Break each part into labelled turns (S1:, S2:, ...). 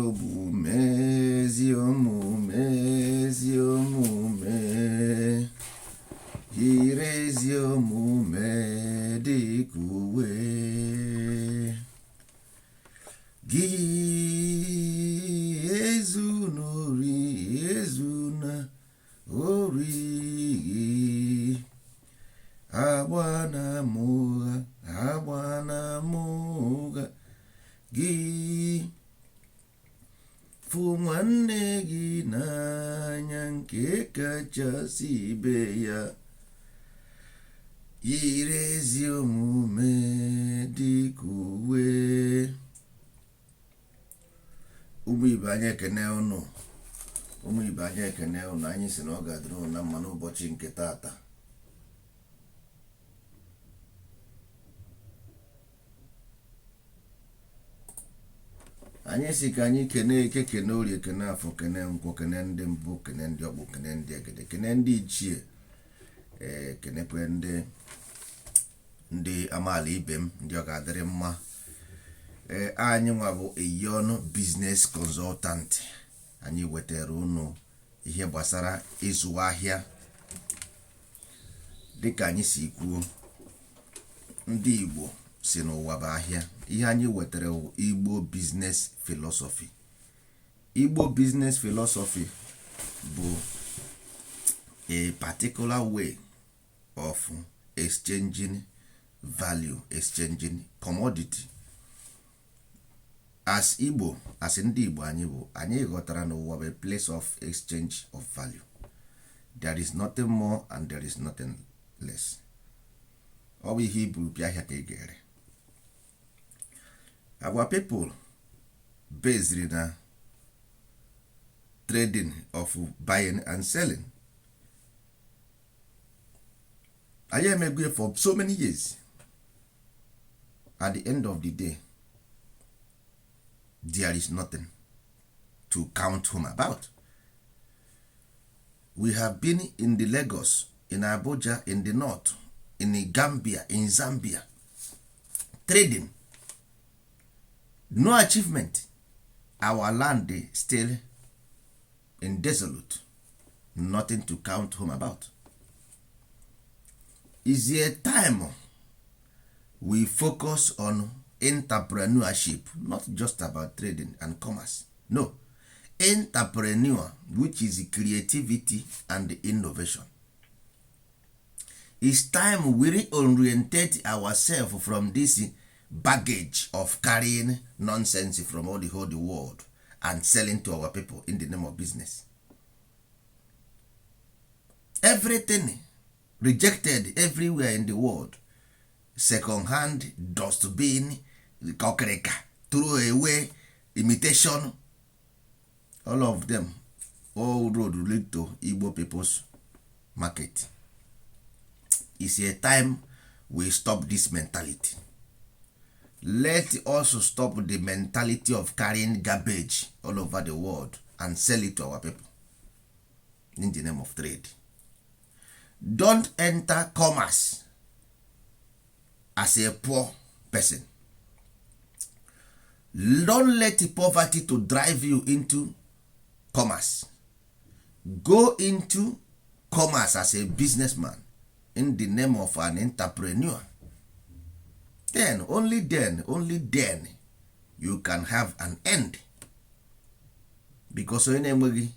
S1: Omume, ezi omume, ezi omume, yiri ezi omume dịka uwe gị. Ezuna ori, ezuna ori, agbana ama ụgha, agbana ama ụgha. Gị fụ nwanne gị n'anya nke kachasị ibe ya, yiri ezi omume dịka uwe. Ụmụ ibe, anyị ekene ụnụ. Ụmụ ibe, anyị ekene ụnụ. Anyị sị na ọ ga-adịrị ụnụ na mma n'ụbọchị nke taata. Anyị si ka anyị kene Eke, kene Orie, kene Afọ, kene Nkwọ, kene ndị mbụ, kene ndị ọkpụ, kene ndị egede, kene ndị ichie, ee, kenekwe ndị amaala ibe m, ndị ọ ga-adịrị mma. Ee, anyị nwa bụ Eyon Business Consultant. Anyị wetara unu ihe gbasara ịzụ ahịa. Dịka anyị si kwuo, ndị Igbo si n'ụwa bụ ahịa. Ihe anyị wetara bụ Igbo Business Philosophy. Igbo Business Philosophy bụ a particular way of exchanging value, exchanging commodity. As Igbo, as ndị Igbo anyị bụ, anyị ghọtara n'ụwa bụ a place of exchange of value. There is nothing more and there is nothing less. Ọ bụ ihe iburu bịa ahịa ka ị ga-ere. Our people based na trading of buying and selling. Anyị emego for so many years. At the end of the day, there is nothing to count home about. We have been in the Lagos, in Abuja, in the north, in Gambia, in Zambia, trading, no achievement. Our land is still in desolate, nothing to count home about. Is a time we focus on entrepreneurship, not just about trading and commerce. No, entrepreneur, which is creativity and innovation. It's time we reorientate ourselves from this baggage of carrying nonsense from all the whole the world and selling to our people in the name of business. Everything rejected everywhere in the world, second hand, dustbin, kokrika, throw away, imitation, all of them, all road lead to Igbo people's market. It's a time we stop this mentality. Let us stop the mentality of carrying garbage all over the world and sell it to our people in the name of trade. Don't enter commerce as a poor person. Don't let poverty to drive you into commerce. Go into commerce as a businessman in the name of an entrepreneur. Then, only then, only then you can have an end, because onye na-enweghị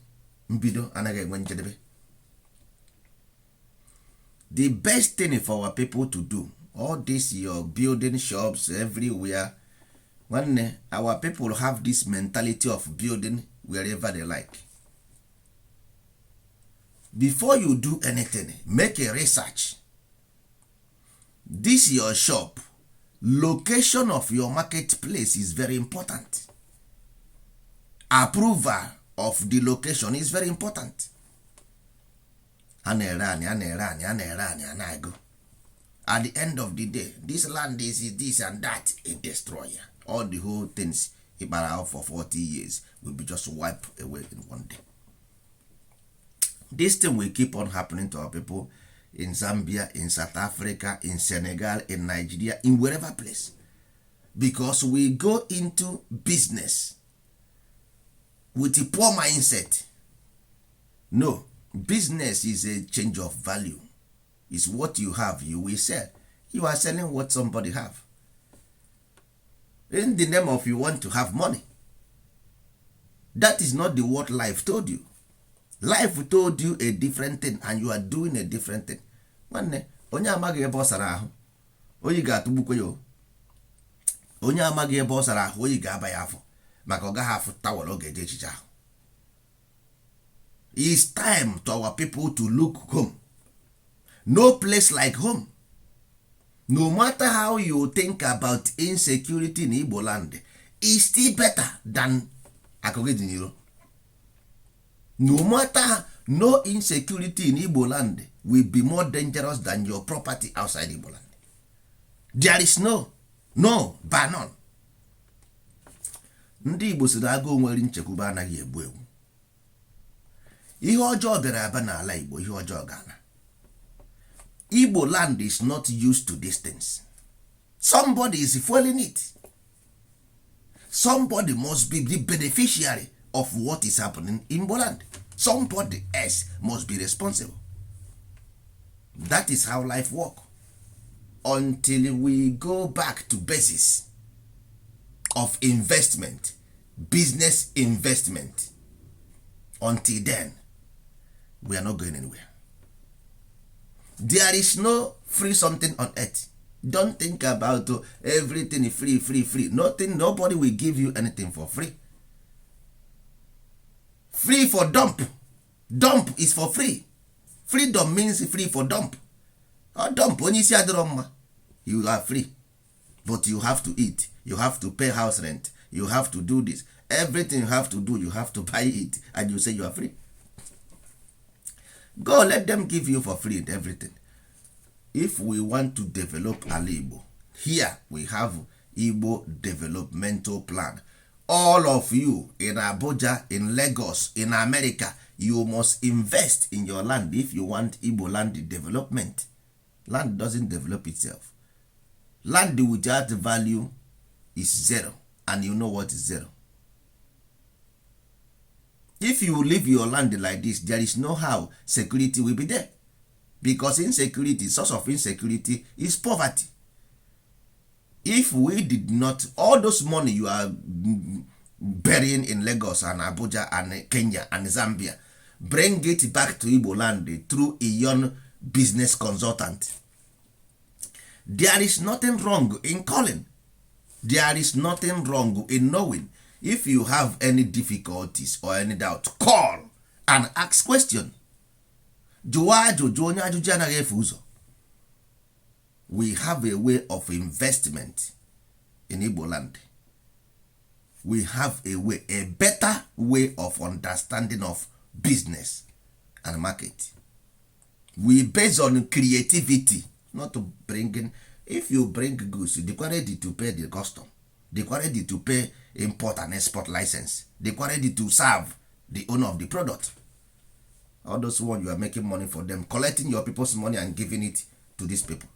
S1: mbido anaghị enwe njedebe. The best thing for our people to do, all this your building shops everywhere, nwanne, our people have this mentality of building wherever they like. Before you do anything, make a research. This your shop, location of your marketplace is very important. Approval of the location is very important. A na-ere anị, a na-ere anị, a na-ere anị, a na-agụ. At the end of the day, this land is this and that, a destroyer. All the whole things ịkpara out for 40 years will be just wiped away in one day. This thing will keep on happening to our people in Zambia, in South Africa, in Senegal, in Nigeria, in wherever place, because we go into business With a poor mindset. No, business is a change of value. Is what you have you will sell. You are selling what somebody have in the name of you want to have money. That is not the what life told you. Life told you a different thing and you are doing a different thing. Nwanne, onye amaghị ebe ọ sara ahụ, oyi ga-atụgbukwe ya o. Onye amaghị ebe ọ sara ahụ, oyi ga-aba ya afọ, maka ọ gaghị afụ towel ọ ga-eje echiche ahụ. It's time to our people to look home. No place like home. No matter how you think about insecurity in Igbo land, is still better than akụgị dị n'iro. No matter, no insecurity in Igbo land will be more dangerous than your property outside Igbo land. There is no bar none. Ndị Igbo si na agụụ nwere nchekwube anaghị egbu egbu. Ihe ọjọọ bịara aba n'ala Igbo, ihe ọjọọ ga-ana. Igbo land is not used to these things. Somebody is fueling it. Somebody must be the beneficiary of what is happening in Igbo land. Somebody else must be responsible. That is how life work. Until we go back to basis of investment, business investment, until then we are not going anywhere. There is no free something on earth. Don't think about everything free, free, free. Nothing. Nobody will give you anything for free. Free for dump. Dump is for free. Freedom means free for dump. Ọ dump onye isi adịrọ mma. You are free, but you have to eat, you have to pay house rent, you have to do this, everything you have to do, you have to buy it, and you say you are free. Go, let them give you for free everything. If we want to develop ala Igbo here, we have Igbo developmental plan. All of you in Abuja, in Lagos, in America, you must invest in your land if you want Igbo land development. Land doesn't develop itself. Land without value is zero, and you know what is zero. If you leave your land like this, there is no how security will be there, because insecurity, source of insecurity is poverty. If we did not, all those money you are burying in Lagos and Abuja and Kenya and Zambia, bring it back to Igbo land through Ion business consultant. There is nothing wrong in calling. There is nothing wrong in knowing. If you have any difficulties or any doubt, call and ask question. Jụọ ajụjụ. Onye ajụjụ anaghị efe ụzọ. We have a way of investment in Igbo land. We have a way, a better way of understanding of business and market. We base on creativity, not to bringing. If you bring goods, dịkwa ready to pay the custom, dịkwa ready to pay import and export license, dịkwa ready to serve the owner of the product. All those one you are making money for them, collecting your people's money and giving it to these people.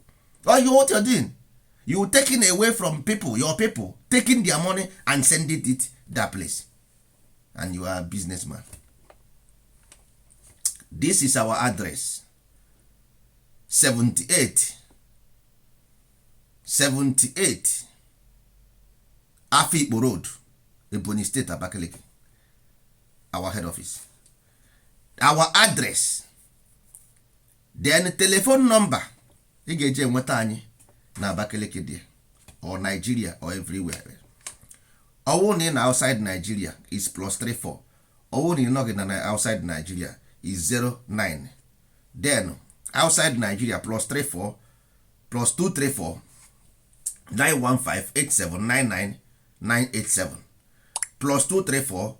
S1: Oh, you, what you're doing, you taking away from people, your people, taking their money and sending it that place, and you are a businessman. This is our address: 78 78 Afikpo Road, Ebonyi State, Abakaliki, our head office, our address. Then telephone number ị ga-eji enweta anyị na Abakaliki dị or Nigeria or everywhere. Ọwụ na ị na outside Nigeria is +34. Ọwụ na ị nọghị na outside Nigeria is 09. Then outside Nigeria, +34, +234 915 8799 987, +234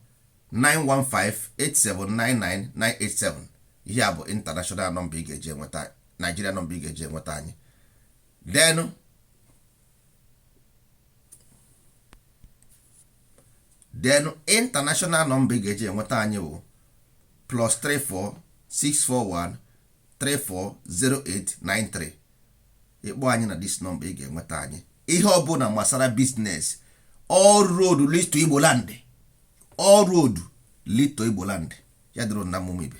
S1: 915 8799 987. Ihe a bụ international number ị ga-eji enweta, Nigeria number ị ga-eji enweta anyị. Then international number ị ga-eji enweta anyị bụ +34 641 340893. Ịkpọ anyị na this number, ị ga-enweta anyị. Ihe ọbụla gbasara business, all road leads to Igbo land. All road Lead to Igbo land. Ya dịrị na mmụmụ ibe.